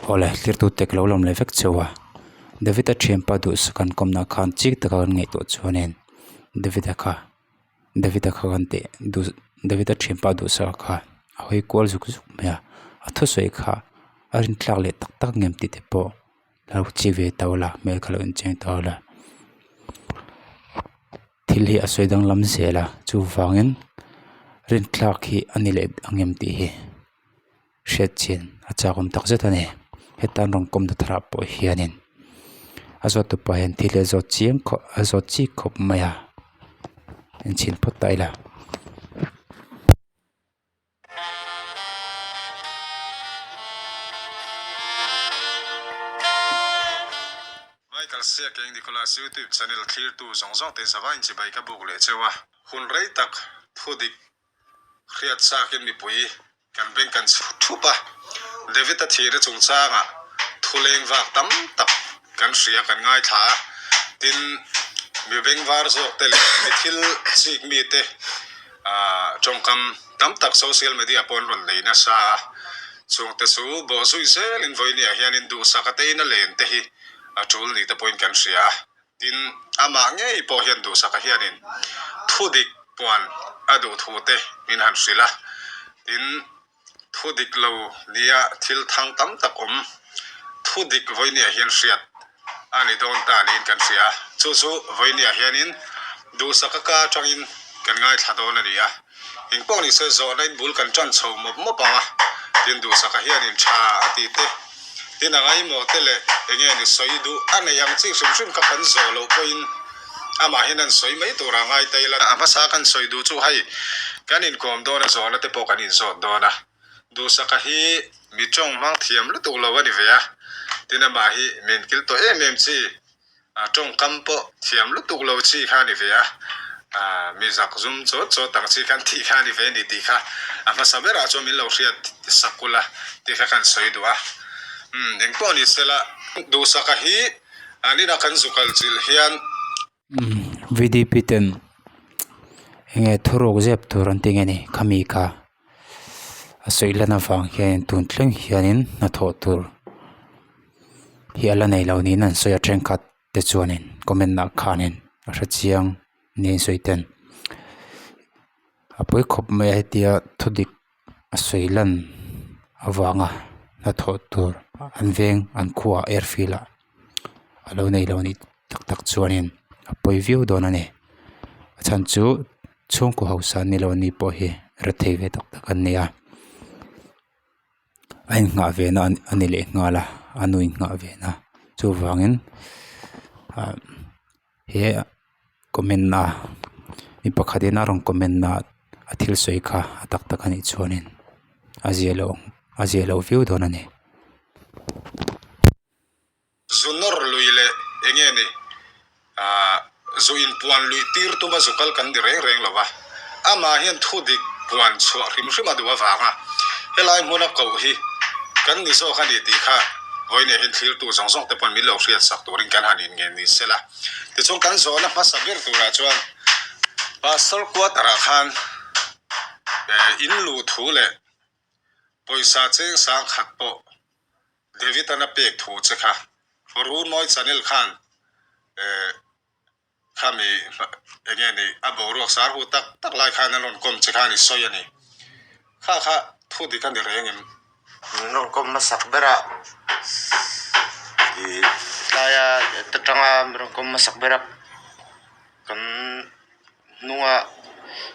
Awle thirtute ka lo lawm leh vek cheu a David-a thianpa duhsak an kawmna khan chik taka kan ngaihtuah chuanin David-a kha David-a kha kan tih duh David-a thianpa duhsak kha a hawi kual zuk zuk mai a a thusawi kha a rintlak leh tak tak ngem tih te pawh lo chi ve tawh la hmel kha lo incheng tawh la thil hi a sawi danglam zel a chuvangin rintlak hi a ni leh ang em tih hi. Hriat chin a chak awm tak zet a ni heta an rawn kawm na tharah pawh hianin a zawt tupa hian thil hi a zawt chiang khawp a zawt chik khawp mai a enchhin phawt ta ila. Michael Siak Eng Nicholas YouTube channel thlirtu zawng zawng te zavain chibai ka buk leh cheu a, hun rei tak thudik hriat chakin mipui Kan beng kan chhut thup a, David-a thihna chungchangah thuleng vak tam tak kan hria, kan ngaithla a. Tin, mi bengvar zawk te leh mi thil chik mite tawngkam tam tak social media pawh an rawn nei nasa a. Chungte chu bawhzui zelin vawinia hianin duhsaka tein a len te hi a tul ni te pawhin kan hria a. Tin, amah ngei pawh hian duhsaka hianin thudik puan a duh thu te min han hrilh a. Tin, thudik lo nia thil thang tam tak awm, thudik vawinia hian hriat a ni dawn ta niin kan hria a. Chu chu vawinia hianin duhsaka ka atangin kan ngaithla dawn a ni a. Engpawh ni se zawhna in bul kan tan chho mawp mawp ang a, tin duhsaka hianin tha a ti te, tin a ngaimawh te leh enge ni sawi duh a nei ang chi hrim hrim kha kan zawh loh pawhin amah hian an sawi mai tur a ngai ta ila. A hmasa kan sawi duh chu hei kan inkawm dawn a zawhna te pawh kan inzawt dawn a, duhsaka hi mi tawng hmang thiam lutuk lo a ni ve a, tin amah hi min kil tawh em em chi. A tawngkam pawh thiam lutuk lo chi kha a ni ve a, mi zak zum chawt chawt ang chi khan tih kha a ni ve a ni tih kha a hmasa berah chuan min lo hriat sak ula tih kha kan sawi duh a. Umm engpawh ni sela duhsaka hi an inah kan zu kal chilh hian. VDP ten enge thuruk zep tur an ti nge ni khami kha a sawi lan avang hian tun thleng hianin hnathawh tur hi a la nei lo niin an sawi a thenkhat te chuanin comment ah khanin a hre chiang niin sawi ten a pawi khawp mai a hetia thudik a sawi lan avanga hnathawh tur an veng an khuaah airfield ah a lo nei lo a nih tak tak chuanin a pawi viau dawn a ni a chhan chu chhungkaw hausa an ni lo a ni pawh hi rethei ve tak tak an ni a. A innghah ve na a ni leh nghal a a nu innghah ve na chuvangin ah he comment na mi pakhat in a rawn comment na a thil sawi kha a tak tak a nih chuanin a zia loh a zia loh viau dawn a ni. Zu nawr lui leh enge ni ah zu inpuan luih tir tuma zu kal kan ni reng reng lo va, amah hian thu dik puan chhuah hrim hrim a duh avanga helai hmuna koh hi kan ni zawk a ni tih kha vawiin hian thlirtu zawng zawng te pawn min lo hriat sak turin kan han inngen ni sela. Tichuan kan zawhna hmasa ber turah chuan Pastor quarter ah khan in luh thu leh pawisa cheng sang khat pawh David-a'n a pek thu che kha Runmawi channel khan eh khami enge ni a boruak sar hu tak tak lai khan an rawn kawm che khan i sawi a ni. Kha kha thu dik a ni reng em? Min rawn kawm hmasak ber a i tlaia ta tanga min rawn kawm hmasak ber a kan hnunga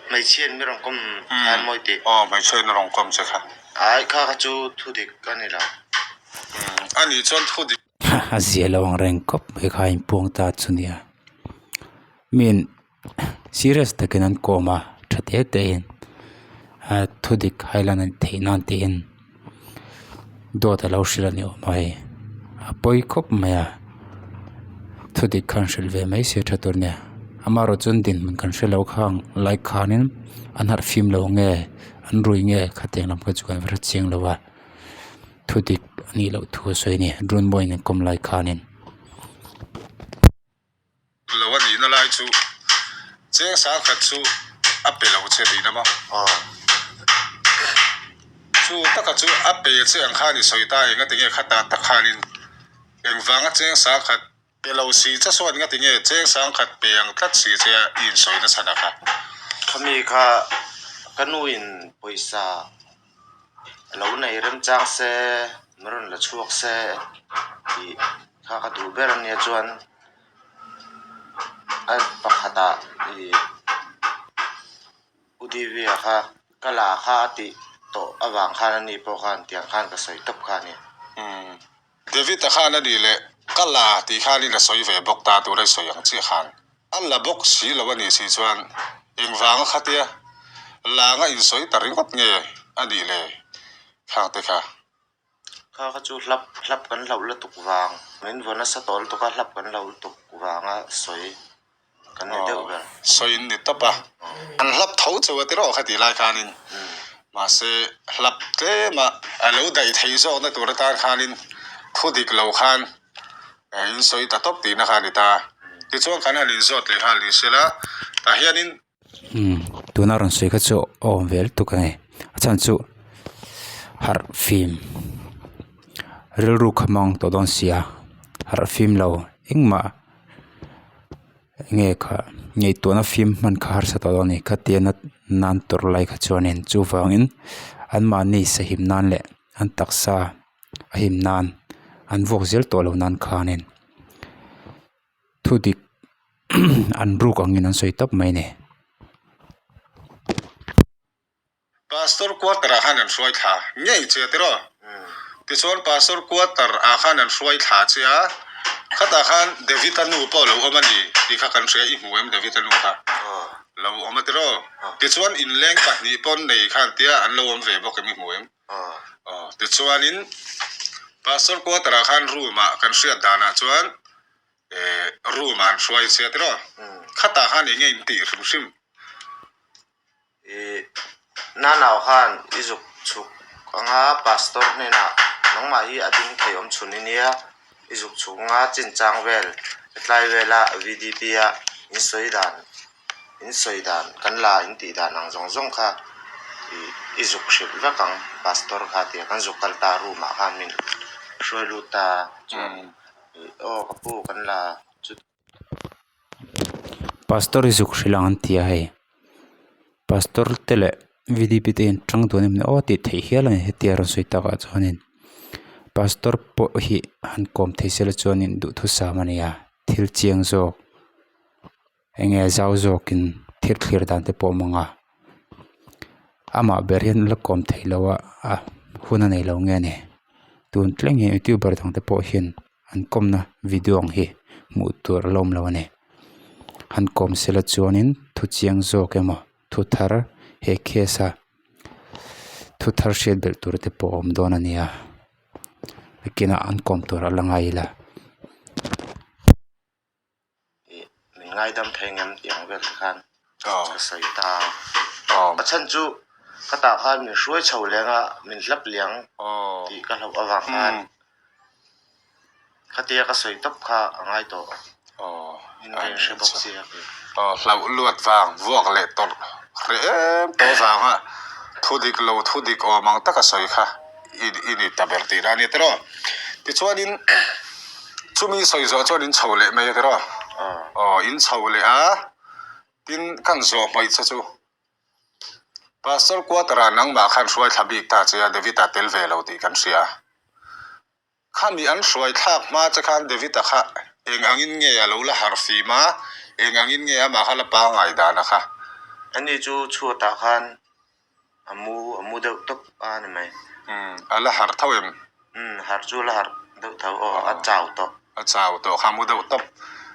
hmeichhia in mi rawn kawm khan mawi tih. Aw hmeichhia in a rawn kawm che kha. Ai kha kha chu thu dik a ni lo. A nih chuan thu dik. A zia lo ang reng khawp mai kha a inpuang ta chu nia. Miin serious takin an kawm a tha te te in thu dik highlight an theih nan tiin dawt a lo hrilh a ni awm a hei a pawi khawp mai a thu dik khan hrilh ve mai se tha tur nia amaherawh chuan dinhmun kan hre lo khang lai khanin an harh fim lo nge an rui nge khatiang lam kha chu kan va hre chiang lo a thu dik a nih loh thu a sawi a ni runmawiin an kawm lai khanin. Lo a nihna lai chu cheng sang khat chu a pe lo che tihna maw? Chu taka chu a pe che ang khan i sawi ta eng atinge khatah tak khanin engvanga cheng sangkhat pe lo si che sawn ngatinge cheng sangkhat pe ang tlat si che a i insawi nachhan a kha. Khami kha ka nuin pawisa a lo nei remchang se, min rawn la chhuak se tih kha ka duh ber ania chuan a pakhatah ih U Divya kha ka la kha a tih tawh avang khan ani pawh khan tiang khan ka sawi tawp kha a ni. Umm David-a khan a nih leh ka la tih khanin a sawi ve bawk ta tur a i sawi ang chiah khan a la bawk si lo a nih si chuan engvanga khatia langa insawi ta ringawt nge a nih le khang te kha. Kha kha chu hlap hlap kan hlauh lutuk vang min vaw nasa tawh lutuk a hlap kan hlauh lutuk vanga sawi kan ni deuh ber. Sawi in ni tawp a, an hlap tho chu a ti rawh kha tih lai khanin mahse hlap tlem a a lo daih theih zawkna tur atan khanin thu dik lo khan in sawi ta tawp tihna kha a ni ta. Tichuan kan han inzawt leh nghal ni sela tah hianin Umm tuna rawn sawi kha chu a awm ve lutuk a ni a chhan chu harh fim rilru kha mang tawh dawn sia harh fim lo engmah enge kha ngaihtuahna fim hman kha harsa tawh dawn a ni khatia nan tawrh lai kha chuanin chuvangin anmahni sahim nan leh an taksa a him nan an vuak zel tawh lo nan khanin. Thu dik an ruk angin an sawi tawp mai a ni. Pastor quarter ah khan an hruai thla ngei che tiraw? Tichuan Pastor quarter ah khan an hruai thla che a, khatah khan David-a nu pawh lo awm a ni tih kha kan hria, i hmu em David-a nu kha? Lo awm a tiraw? Tichuan inleng pahnih pawn nei khan tia an lo awm ve bawk em i hmu em? Aw tichuanin Pastor quarter ah khan room ah kan hriat danah chuan eh room ah an hruai che tiraw khatah khan eng nge in tih hrim hrim. Ih nanau khan i zuk chhuk anga pastor hnenah nangmah hi a ding thei awm chhun i nia i zuk chhuk anga chinchang vel hetlai vela V_D_P a in sawi dan In sawi dan kan la in tih dan ang zawng zawng kha ih i zuk hrilh vek ang pastor kha tia kan zuk kal ta room ah khan min hruai lut ta chuan ih aw ka pu kan la chu. Pastor i zuk hrilh ang an ti a hei pastor te leh V D P te hian tang dun em ni aw tih theih hial a ni hetia rawn sawi takah chuanin pastor pawh hi han kawm thei sela chuanin duhthusam a ni a thil chiang zawk. Enge zau zawkin thil thlir dan te pawh a awm ang a amah ber hian la kawm theih loh a a hun a nei lo nge a ni tun thleng hian youtuber dang te pawh hian an kawmna video ang hi hmuh tur a la awm lo a ni han kawm sela chuanin thu chiang zawk emaw thu thar he case a thu thar hriat belh tur te pawh a awm dawn a ni a nakinah an kawm tur a la ngai ila. Ih min ngaidam thei ngem tih ang vel te khan ka sawi ta a chhan chu ka tah khan min hruai chho leng a min hlap liang tih ka hlauh avang khan khatia ka sawi tawp kha a ngai tawh in ka inhre bawk sia. Hlauh luat vang vuak leh tawrh hreh em tawh vanga thu dik lo thu dik awm ang taka sawi kha i ni ta ber tihna a ni tiraw. Tichuanin chumi sawi zawh chuan in chho leh mai a tiraw. Aw in chho leh a, tin kan zawh hmaih che chu Pastor quarter ah nangmah khan hruai thla bik ta che a David-a tel ve lo tih kan hria. Khami an hruai thlak hma che khan David-a kha eng angin nge a lo la harh fim a, eng angin nge amah kha la pangngai dan a kha? Ani chu chhuatah khan a mu a mu deuh tawp a ni mai. Umm, a la harh tho em? Umm, harh chu a la harh deuh tho aw, a chau tawh. A chau tawh kha, a mu deuh tawp.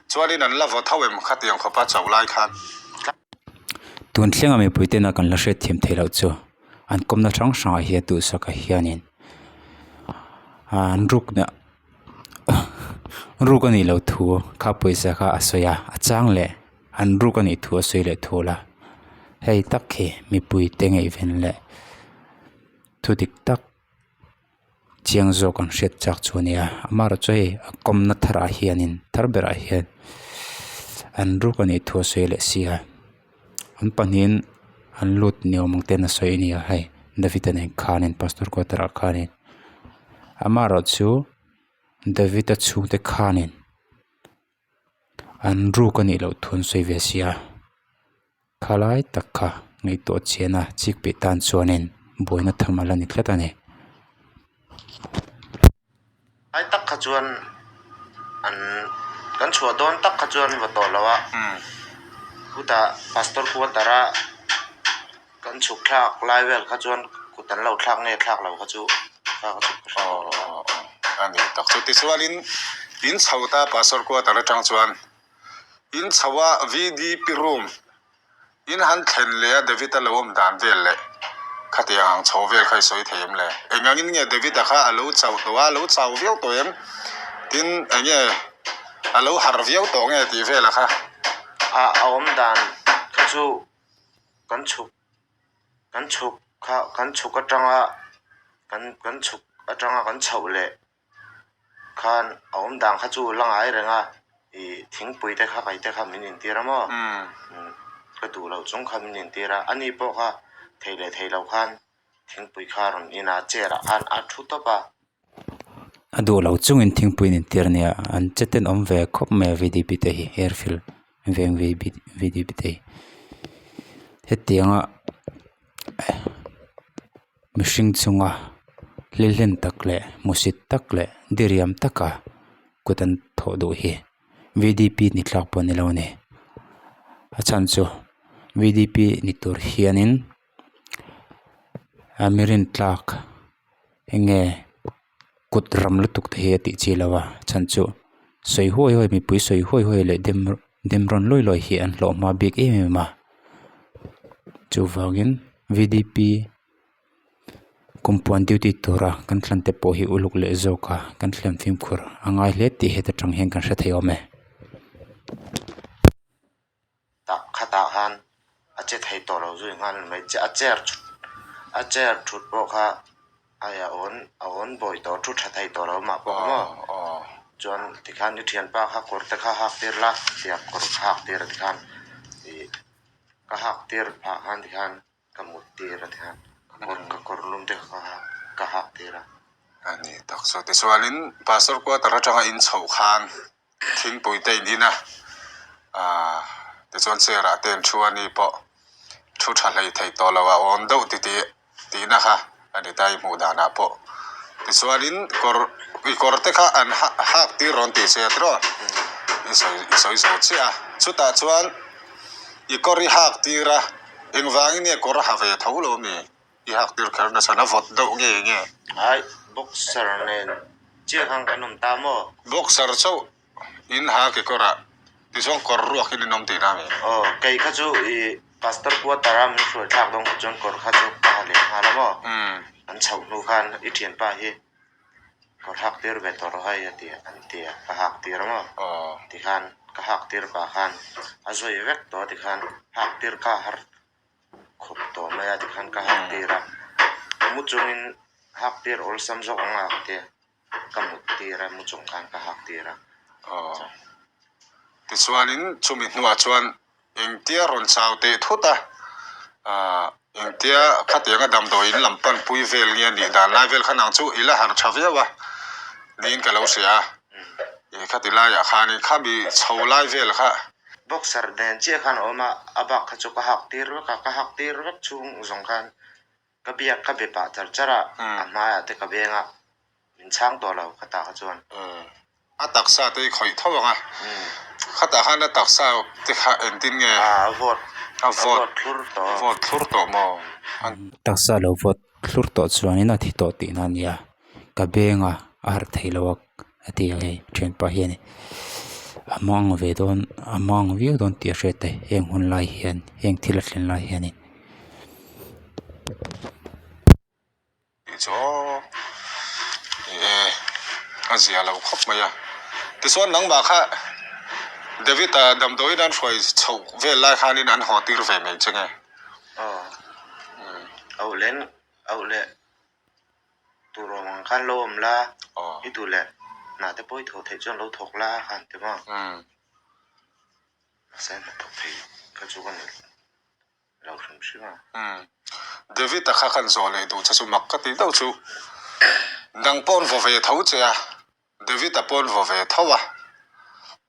Chuanin an la vaw tho em khatiang khawpa chauh lai khan? Tun thlenga mipui tena kan la hriatthiam theih loh chu an kawmna hrang hrangah hian duhsaka hianin an rukna ruk a nih loh thu kha pawisa kha a sawi a a chang leh an ruk a nih thu a sawi leh thul a hei tak hi mipui te ngaihven leh thu dik tak chiang zawk an hriat chak chu a nia amaherawhchu chu hei a kawmna tharah hianin thar berah hian an ruk a nih thu a sawi leh si a an pahnihin an lut ni awm ang ten a sawi a ni a hei. David-a nen khanin pastor quarter ah khanin amaherawhchu David-a chhungte khanin an ruk a nih loh thu an sawi ve si a khalai tak kha ngaihtuah chian a chik peih tan chuanin buaina tham a la ni tlat a ni. Ai tak kha chuan an kan chhuah dawn tak kha chuan va tawh lo a chutah pastor quarter a kan chhuk thlak lai vel kha chuan kut an lo thlak nge thlak lo kha chu kha chu ka hre tawh lo a. A ni tak chu tichuanin in chho ta pastor quarter atang chuan in chho a VDP room In han thlen leh a David-a lo awm dan vel leh khatiang ang chho vel kha i sawi thei em le? Eng angin nge David-a kha a lo chauh tawh a, a lo chau viau tawh em? Tin, eng nge a lo harh viau tawh nge tih vela kha? A awm dan kha chu kan chhuk kan chhuk kha kan chhuk atanga kan kan chhuk atanga kan chhoh leh khan a awm dan kha chu la ngai reng a ih thingpui te kha kaih te kha min intir a maw ka duh loh chung kha min intir a ani pawh kha thei leh thei lo khan thingpui kha a rawn in a chair ah khan a thu tawp a. A duh loh chungin thingpui an intir a nia an che tenawm ve khawp mai a V D P te hi airfield veng V D P te hi hetianga mihring chunga hlilhlen tak leh hmusit tak leh diriam taka kut an thawh duh hi V D P ni tlak pawh a ni lo a ni a chhan chu V D P ni tur hianin a mi rin tlak eng nge kut ram lutuk te hi a tih chi lo a chhan chu sawi huai huai mipui sawi huai huai leh dem dem rawn luai luai hi an hlawh hma bik em em a chuvangin V D P kumpuan duty tura kan thlan te pawh hi uluk leh zawk a kan thlen fimkhur a ngai hle tih heta tang hian kan hre thei awm e. Tah khatah khan a che thei tawh lo zui nghal mai che a chair thut a chair thut pawh kha hei a awn a awn bawi tawh thu tha thei tawh lo mah pawh maw chuan tikhan i thianpa kha kawr te kha hak tir la tiang kawr kha hak tir a tikhan ih ka hak tir phah khan tikhan ka mut tir a tikhan kawr ka kawr lum te kha ka hak tir a. A ni tak chu tichuanin pastor quarter atanga in chhoh khan thingpui te in in a aaa tichuan chair ah te an thu a ni pawh thu tha hlei thei tawh lo a awm deuh ti tih tihna kha a ni ta i hmuh danah pawh tichuanin kawr i kawr te kha an ha hak tir rawn tih che a tiraw i sawi i sawi zo chiah a chutah chuan i kawr i hak tir a engvangin nge kawr a ha ve tho lo ami i hak tir kher nasa a vawt deuh nge nge. Hai boxer nen chiah khan kan awm ta maw? Boxer chauh in ha kekawr ah tichuan kawr ruak in in awm tihna ami? Aw kei kha chu i pastor quarter a min hruai thlak dawn kha chuan kawr kha chu ka ha leh nghal a maw? An chhoh hnu khan i thianpa hi kawr hak tir ve tawh rawh hei a ti an ti a ka hak tir a maw? Tikhan ka hak tir pah khan a zawi vek tawh a tikhan hak tir kha a har khawp tawh mai a tikhan ka hak tir a mu chungin hak tir awlsam zawk ang a te ka mut tir a mu chung khan ka hak tir a. Aw tichuanin chumi hnuah chuan engtia rawn chau teh thut a ah engtia khatianga damdawiin lam pan pui vel nge a nih dan lai vel kha nang chu i la harh tha viau a niin ka lo hria a ih khati laiah khanin khami chho lai vel kha. Boxer nen chiah khan a awm a, a bak kha chu ka hak tir vek a, ka hak tir vek chhung zawng khan ka biak ka be pah char char a, a hmaiah te ka beng a, min chhang tawh lo ka ta kha chuan. A taksa te i khawih tho ang a, khatah khan a taksa te kha engtin nge? A vawt, a vawt thlur tawh. A vawt thlur tawh maw? Taksa lo vawt thlur tawh chuanin a thi tawh tihna a nia, ka beng a, a harh thei lo a. A ti a hei thianpa hian a mang ve dawn a mang viau dawn tih a hriat a heng hun lai hian heng thil a thlen lai hianin. Tih chu aw ih e a zia lo khawp mai a tichuan nangmah kha David a damdawiin an hruai chhoh vel lai khanin an haw tir ve mai che nge. Aw auh leh auh leh. Tur awm ang khan lo awm la, i duh leh hna te pawh i thawh theih chuan lo thawk la khan ti maw? Mahse hna thawk thei kha chu ka ni lo hrim hrim a. David-a kha kan zawh leh duh che chu mak ka tih deuh chu. Nang paw'n vaw ve tho che a, David-a paw'n vaw ve tho a.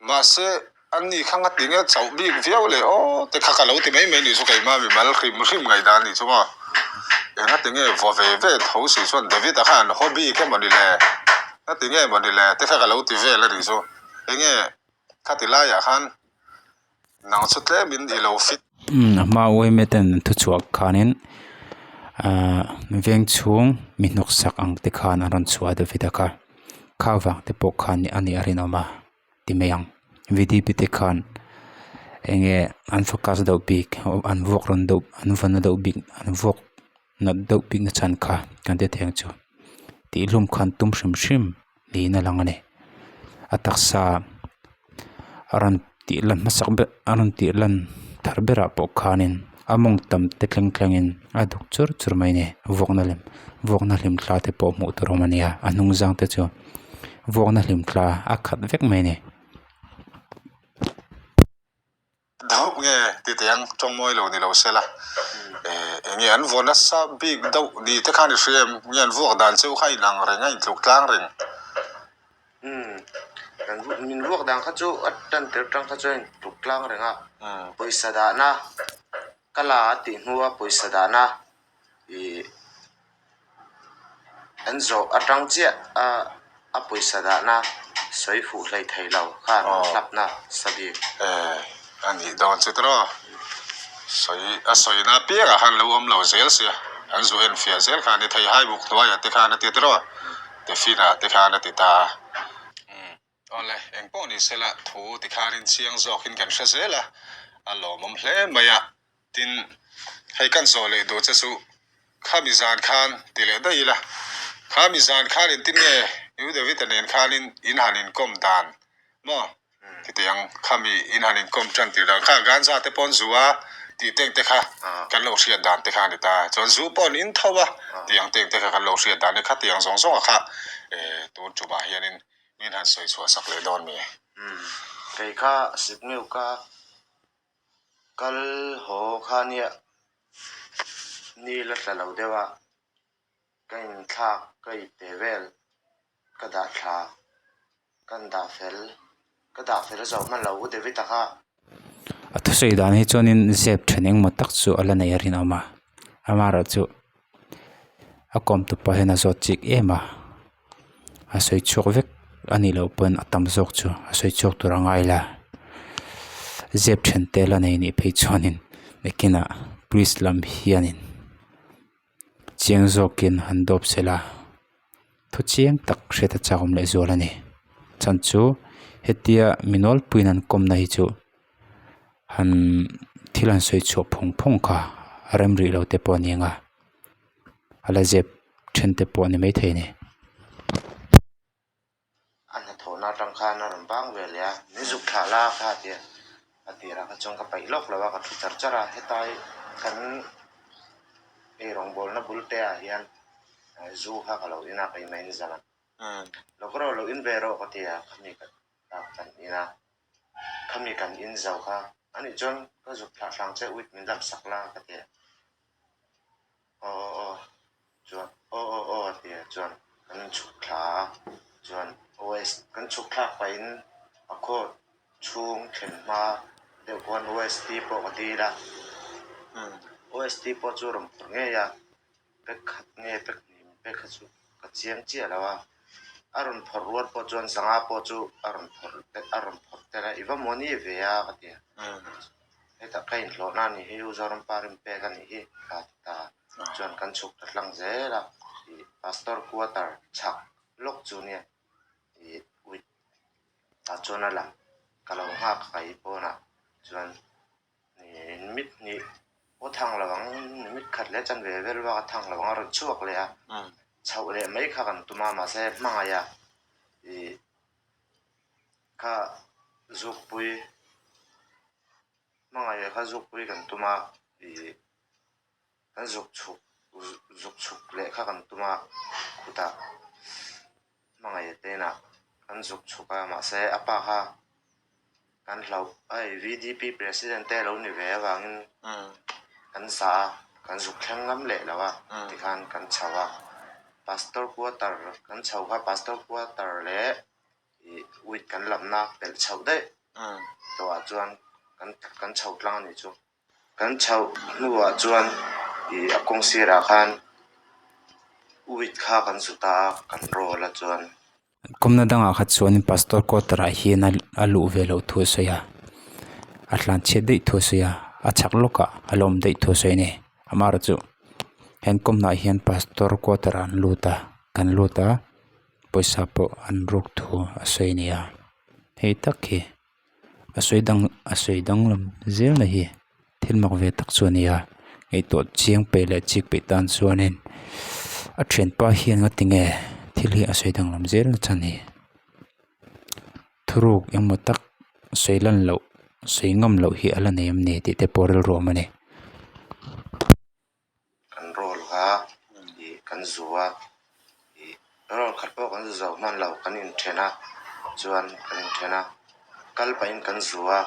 Mahse, ani kha nga ti nge chauh bik viau leh aw te kha ka lo ti mai mai nih chu keimah mimal hrim hrim ngaihdan nih chu maw. Enga ti nge vaw ve ve tho si chuan David-a kha an haw bik emaw ni le, nga ti nge maw ni le te kha ka lo ti vel a nih chu. Enge khati laiah khan Nang chu tlemin i lo fit. A hma uaime ten an thuchhuah khanin ahh veng chhung mi hnawk sak ang te khan an rawn chhuah David a kha kha vang te pawh khan a nih a rinawm a ti mai ang V D P te khan eng nge an focus deuh bik an vuak rawn deuh an vawn na deuh bik an vuak nat deuh bik na chhan kha kan ti thei ang chu tih hlum khan tum hrim hrim niin a lang a ni a taksa a rawn tih lan hmasak ber a rawn tih lan thar berah pawh khanin a mawng tam te thleng thlengin a duk chur chur mai a ni vuakna lem vuakna hlim thla te pawh hmuh tur a awm a ni a a hnung zang te chu vuakna hlim thla a khat vek mai a ni. Deuh nge ti teh ang tawng mawi lo ni lo se la eh eng nge an vaw nasa bik deuh ni te khan i hria em nge an vuak dan cheu kha a inang reng a intluk tlang reng. Umm kan min vuak dan kha chu a tan tir tang kha chuan intluk tlang reng a pawisa dahna ka la a tih hnua pawisa dahna ih An zawh atang chiah a a pawisa dahna sawi fuh hlei thei lo khan an hlapna sa bik. Eh a nih dawn chu tiraw sawi a sawina apiangah khan lo awm lo zel sia an zu en fiah zel kha a ni thei hai buk hnuaiah te khan a ti tiraw Tefina te khan a ti ta a. Awle engpawh ni sela thu tikhanin chiang zawkin kan hre zel a, a lawmawm hle mai a. Tin, hei kan zawh leh duh che chu khami zan khan ti leh daih ila, khami zan khan engtin nge U David-a nen khanin in han inkawm dan maw? Titiang khami in han inkawm tan tir dan kha ganja te pawn zu a tih teng te kha kan lo hriat dan te kha a ni ta. Chuan zu pawh an in tho a tiang teng te kha kan lo hriat dan e khatiang zawng zawng a kha tun tumah hianin Min han sawi chhuah sak leh dawn mi? Umm, kei kha Sikmiu ka kal haw kha nia ni la tla lo deuh a, ka inthlak ka ipte vel ka dah thla kan dah fel ka dah fel zo hman lo u David-a kha. A thusawi dan hi chuanin zep then engmaw tak chu a la nei a rinawm a, amaherawhchu a kawm tupa hian a zawt chik em a, a sawi chhuak vek a nih loh pawn a tam zawk chu a sawi chhuak tur a ngai la, zep then te la nei nih phei chuanin nakinah police lam hianin chiang zawkin han dawp sela thu chiang tak hriat a chak awm leh zual a ni chhan chu hetia mi nawlpuiin an kawmna hi chu han thil han sawi chhuah phawng phawng kha a rem rih lo te pawh a ni ang a a la zep then te pawh a ni maithei a ni. A hnathawhna atang khan a rawn bang ve leh a, min zuk thlah la kha a ti a, a tirah kha chuan ka paih lawk lo a, ka thu char char a, hetai kan eirawngbawlna bul te ah hian zu kha ka lo in a, keimah in zan a, lo ka rawh lo in ve rawh ka ti a, khami ka kan in a, khami kan in zo kha anih chuan ka zuk thlah hlang che uit min lam sak la ka ti a. Aw aw aw chuan aw aw aw a ti a chuan kan chhuk thla a chuan OS kan chhuk thlak pahin a khaw chhung thlen hma deuh khuan OST pawh ka dil a OST pawh chu a rawn phawrh ngei a pack khat nge pack hnih pack kha chu ka chiang chiah lo a a rawn phawrh rual pawh chuan zanga pawh chu a rawn phawrh a rawn phawrh tel a i va maw ni ve a ka ti a. Hetah ka inhlawhna a nih hi U Zorampa Rimpek a nih hi ka ti ta. Chuan kan chhuk ta hlang zel a, ih Pastor quarter chhak lawk chu nia ih uit tah chuan a lang ka lo nghak a i pawnah chuan ih mit hnih pawh thang lo ang mit khat leh chanve vel bak a thang lo ang a rawn chhuak leh a, chhoh leh mai kha kan tum a mahse hmangaih a ih kha zukpui hmangaih kha zukpui kan tum a ih kan zuk chhuk zuk chhuk leh kha kan tum a khutah hmangaih te inah kan zuk chhuk a mahse a pa kha kan hlauh hei V D P president te a lo ni ve avangin kan zah a. Kan zuk thleng ngam leh lo a, tikhan kan chho a. Pastor quarter kan chho kha pastor quarter leh ih wheat kan lamna pelh chhoh daih tawhah chuan kan kan chho tlang a nih chu. Kan chhoh hnuah chuan ih a kawng sirah khan wheat kha kan zut a, kan roll a chuan. Kawmna dangah kha chuanin pastor quarter ah hian a luh ve loh thu a sawi a, a tlan chhiat daih thu a sawi a, a chhak lawkah a la awm daih thu a sawi a ni. Amaherawhchu he kawmnaah hian pastor quarter ah an lut a, kan lut a pawisa pawh an ruk thu a sawi a ni a, hei tak hi a sawi dang a sawi danglam zel na hi thil mak ve tak chu a ni a ngaihtuah chiang peih leh chik peih tan chuanin a thianpa hian ngati nge thil hi a sawi danglam zel na chhan hi thuruk engmaw tak sawi lan loh sawi ngam loh hi a la nei em ni tih te pawh rilru a awm a ni. Kan roll kha ih kan zu a ih roll khat pawh kan zu zo hman lo kan inthen a chuan kan inthen a kal pahin kan zu a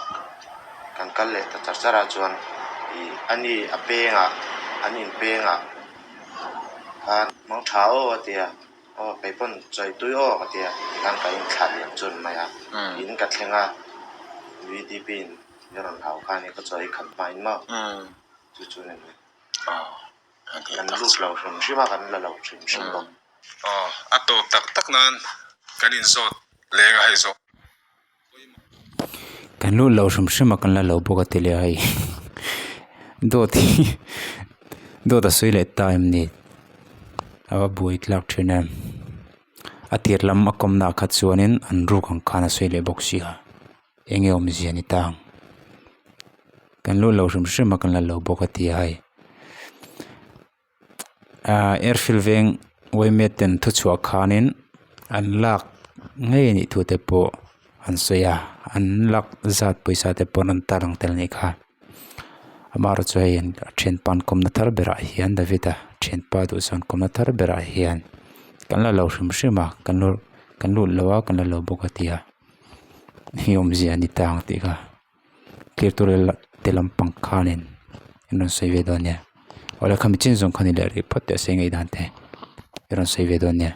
kan kal leh ta char char a chuan ih a ni a pengah an inpengah khan hmang tha aw a ti a aw kei pawn chawi tui aw ka ti a tikhan ka inthlah liam chu an mai a in ka thleng a V D P in min rawn hau kha a ni ka chawi khat hmain maw. Chu chu ni mai. Kan lut lo hrim hrim a, kan la lo hrim hrim bawk. Aw, a tawp tak tak nan kan inzawt leng a hei zawh. Kan lut lo hrim hrim a, kan la lo bawk a ti leh a hei. Dawt hi dawt a sawi leh ta em ni? A va buai tlak thin em? A tir lam a kawmna ah kha chuanin an ruk ang khan a sawi leh bawk si a. Enge awmzia ni ta ang? Kan lut lo hrim hrim a kan la lo bawk a ti a hei. Ahh airfield veng yma ten thuchhuah khanin an lak ngei anih thu te pawh an sawi a an lak zat pawisa te pawh an rawn tar ang tel anih kha. Amaherawhchu hei a thianpa an kawmna thar berah hian David-a thianpa duhsawn kawmna thar berah hian kan la lo hrim hrim a kan lut kan lut lo a kan la lo bawk a ti a. Hei awmzia a ni ta ang tih kha clear tur te lampang khanin an rawn sawi ve dawn nia awle khami chin zawng kha ni leh rih phawt teh se ngaihdan te i rawn sawi ve dawn nia.